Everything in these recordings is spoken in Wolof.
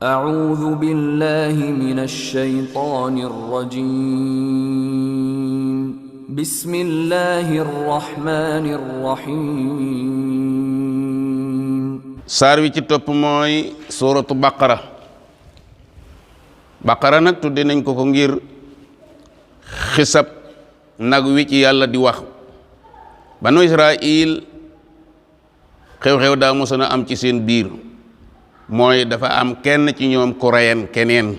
أعوذ بالله من الشيطان الرجيم بسم الله الرحمن الرحيم saar wi ci topp mooy suuratu baqara. baqara nag tudde nañ ko ngir xisab nag wi ci yàlla di wax. banu Israil xew-xew daa mosoon a am ci seen biir, mooy dafa am kenn ci ñoom ku reyen keneen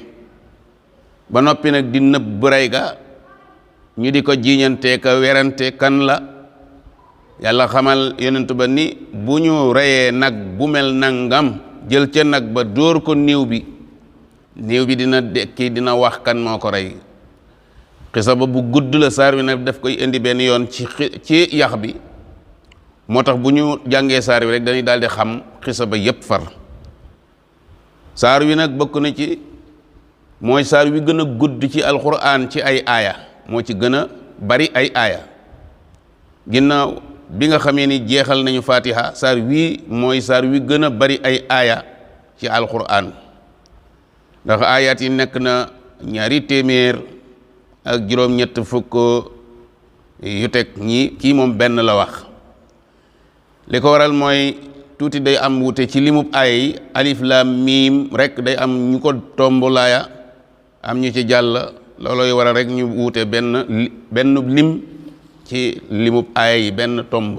ba noppi nag di nëbb rey ga, ñu di ko jiiñante ka werante kan la. yàlla xamal yonent ba ni bu ñu reyee nag bu mel nangam, jël ca nag ba dóor ko néew bi dina dekki, dina wax kan moo ko rey. xisa ba bu gudd la, saar wi nag daf koy indi benn yoon ci yax bi, moo tax bu ñu jàngee saar wi rek dañuy daal di xam xisa ba yépp far. saar wi nag bokk na ci, mooy saar wi gën a gudd ci alquran ci ay aaya, moo ci gën a bari ay aaya. ginnaaw bi nga xamee ni jeexal nañu fatiha, saar wii mooy saar wi gën a bari ay aaya ci alquran, ndax aayaat yi nekk na 200 ak juróom-ñett fukk yu teg ñi, kii moom benn la wax. li ko waral mooy tuuti day am wute ci limub aaya yi. alif laam miim rek day am ñu ko tombolaaya, am ñu ci jàll, looloy waral rek ñu wute benn lim ci limub aaya yi, benn tomb.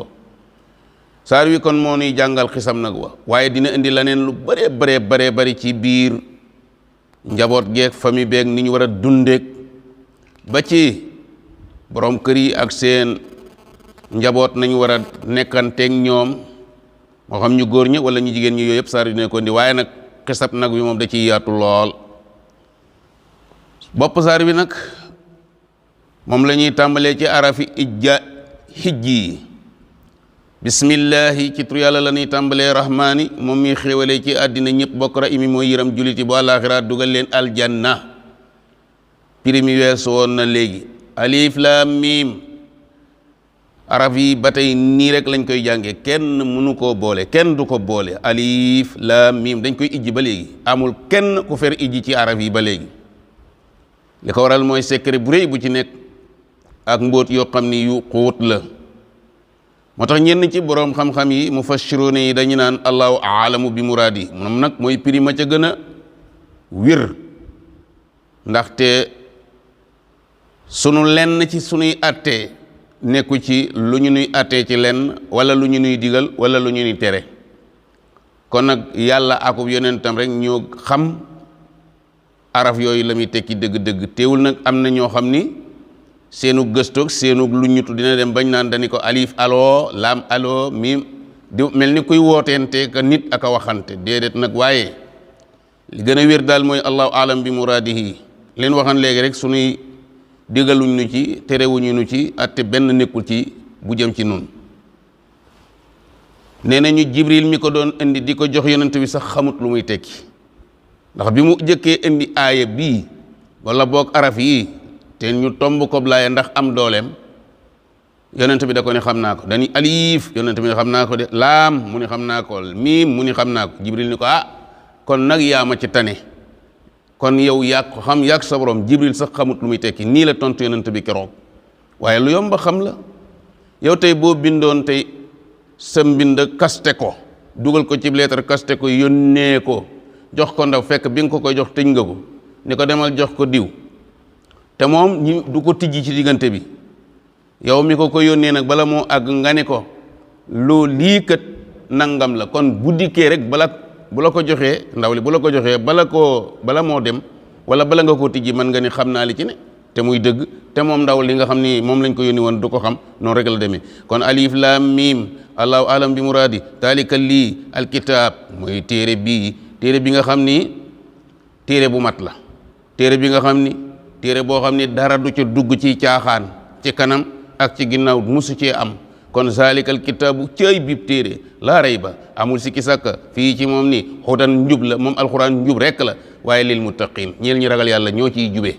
saar wi kon moo nuy jàngal xisam nag wa, waaye dina indi leneen lu bare bari ci biir njaboot geeg famille beeg ni ñu war a dundeeg, ba ci borom kër yi ak seen njaboot nañu war a nekkanteeg ñoom, moo xam ñu góor ñi wala ñu jigéen ñi, yooyu yëpp saar dina ko indi. waaye nag xisab nag wi moom da ciy yaatu lool. bopp saar wi nag moom la ñuy tàmbalee ci arafi xijji. bismillahi ci tur yàlla la ñuy tàmbalee. rahmaani moom mi xéwalee ci àddina ñëpp bokk. rahimi mooy yëram juliti bu àllaaxira dugal leen aljanna. prix mi weesu woon na léegi. alif laam miim, araf yi ba tey nii rek lañ koy jànge, kenn mënu koo boole, kenn du ko boole. alif laam miim dañ koy ijji ba léegi, amul kenn ku fer ijji ci araf yi ba léegi. li ko waral mooy secret bu rëy bu ci nekk ak mbóot yoo xam ni yu xóot la. moo tax ñenn ci boroom xam-xam yi mufassiruuna yi dañu naan allahu aalamu bi muraadi, moom nag mooy prix ma ca gën a wér, ndaxte sunu lenn ci sunuy attee nekku ci lu ñu nuy attee ci lenn, wala lu ñu nuy digal wala lu ñu nuy tere. kon nag yàlla akub yonentam rek ñoo xam araf yooyu la muy tekki dëgg-dëgg. teewul nag am na ñoo xam ni seenu gëstoog seenu lu ñutu dina dem bañ naan dañu ko alif aloo laam aloo miim, di mel ni kuy wooteente ka nit ak a waxante. déedéet nag, waaye li gën a wér daal mooy allahu alam bi muraadihi. leen waxan léegi rek sunuy digaluñ nu ci, terewuñu nu ci, atte benn nekkul ci bu jëm ci nun. nee nañu jibril mi ko doon indi di ko jox yonent bi sax xamut lu muy tekki, ndax bi mu jëkkee indi aaya bii wala boog araf yi te ñu tomb ko laaya ndax am dooleem, yonent bi da ko ne xam naa ko. dañuy alif, yonent bi ne xam naa ko de. laam mu ne xam naa ko. miim mu ne xam naa ko. jibril ni ko kon nag yaa ma ci tane, kon yow yaa ko xam, yaa sa borom. jibril sax xamut lu muy tekki. nii la tontu yonent bi keroog, waaye lu yomb xam la. yow tey boo bindoon tey sa mbind kaste ko, dugal ko ci lettre, kaste ko, yónnee ko, jox ko ndaw, fekk bi nga ko koy jox tëj nga ko, ni ko demal jox ko diw, te moom ñi du ko tijji ci diggante bi. yow mi ko yónnee nag bala moo àgg nga ne ko loo lii kat nangam la, kon bu dikkee rek bu la ko joxee, ndaw li bu la ko joxee bala moo dem wala bala nga koo tijji, mën nga ni xam naa li ci ne, te muy dëgg, te moom ndaw li nga xam ni moom lañ ko yónni woon du ko xam. noonu rek la demee. kon alif laam miim, allahu alam bi muraadi, taalika lii alkitaab, mooy téere bi nga xam ni téere bu mat la. téere bi nga xam ni téere boo xam ni dara du ca dugg ci caaxaan, ci kanam ak ci ginnaaw musu cee am. kon zalikal kitaabu cëy bib téere laa rayba, amul sikki sàkka fii ci moom ni hudan njub la. moom alxuraan njub rekk la, waaye lil muttaqin, ñeel ñi ragal yàlla ñoo ciy jube.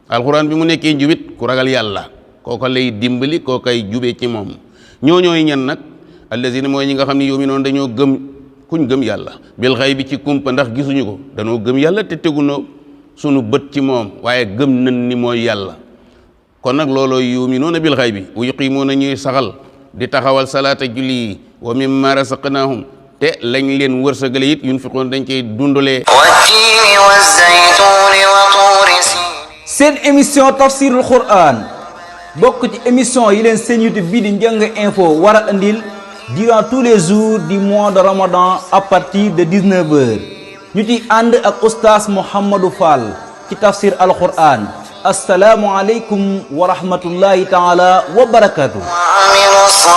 alxuraan bi mu nekkee njubit, ku ragal yàlla kooko lay dimbali, koo koy jube ci moom. ñooñooy ñan nag? allazina mooy ñi nga xam ne yu'minuuna dañoo gëm kuñ gëm yàlla bil xay bi ci kumpa ndax gisuñu ko danoo gëm yàlla te tegunoo sunu bët ci moom waaye gëm nañ ni mooy yàlla kon nag looloo yuminuuna bil xay bi wa yuqimuuna ñuy saxal di taxawal salaata julli yi wa mimma razaqnaahum te lañ leen wërsëgale it yunfiqoon dañ koy dundalee والتين والزيتون وطور سينين seen émission tafsirul quran bokk ci émission yi leen seen YouTube bii di Ndiang Info war a andil durant tous les jours du mois de Ramadan à partir de 19h ñu ci ànd ak oustaz Mouhamadou Fall ci tafsir al quran asalaamualeykum wa rahmatullahi taala wa barakatuh. وعملوا الصالحات